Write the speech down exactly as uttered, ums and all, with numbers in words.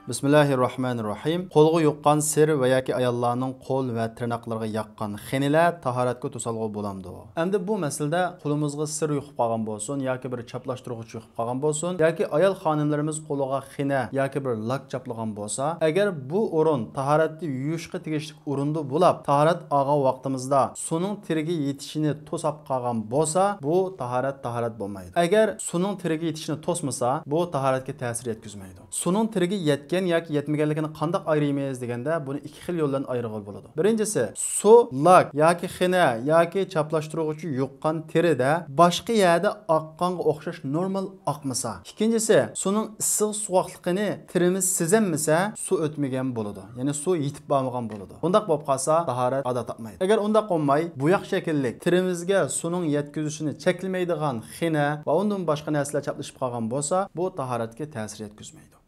بىسمىللاھىررەھمانىررەھىم. قولغا يۇققان سىر ۋە ياكى ئاياللارنىڭ قول ۋە تىرناقلىرىغا ياققان خېنىلەر تاھارەتكە توسالغۇ بولامدۇ؟ ئەمدى بۇ مەسىلىدە قولىمىزغا سىر يۇقۇپ قالغان بولسۇن ياكى بىر چاپلاشتۇرغۇچ يۇقۇپ قالغان بولسۇن ياكى ئايال خانىملىرىمىز قولىغا خېنە ياكى بىر لاك چاپلىغان بولسا، ئەگەر بۇ ئورۇن تاھارەتتە يۇيۇشقا تېگىشلىك ئورۇندا بولاپ، تاھارەت ئالغان ۋاقتىمىزدا سۇنىڭ تېرىگە يېتىشىنى توساپ قالغان بولسا، بۇ تاھارەت تاھارەت بولمايدۇ. ئەگەر سۇنىڭ تېرىگە يېتىشىنى توسمىسا، بۇ تاھارەتكە تەسىر يەتكۈزمەيدۇ. سۇنىڭ تېرىگە يەتكەن ياكى يەتمىگەنلىكىنى قانداق ئايرىيمىز دېگەندە، بۇنى ئىككى خىل يول بىلەن ئايرىغىلى بولىدۇ. بىرىنچىسى، سۇ، لاك ياكى خېنە ياكى چاپلاشتۇرغۇچى يۇققان تېرىدە باشقا يەردە ئاققانغا ئوخشاش نورمال ئاقمىسا. ئىككىنچىسى، سۇنىڭ ئىسسىق سوغۇقلۇقىنى تېرىمىز سېزەلمىسە، سۇ ئۆتمىگەن بولىدۇ. يەنى سۇ يېتىپ بارمىغان بولىدۇ. بۇنداق بولۇپ قالسا، تاھارەت ئادا تاپمايدۇ. ئەگەر ئۇنداق بولماي، بوياق شەكىللىك تېرىمىزگە سۇنىڭ يەتكۈزۈشىنى چەكلىمەيدىغان خېنە ۋە ئۇندىن باشقا نەرسىلەر چاپلىشىپ قالغان بولسا، بۇ تاھارەتكە تەسىر يەتكۈزمەيدۇ.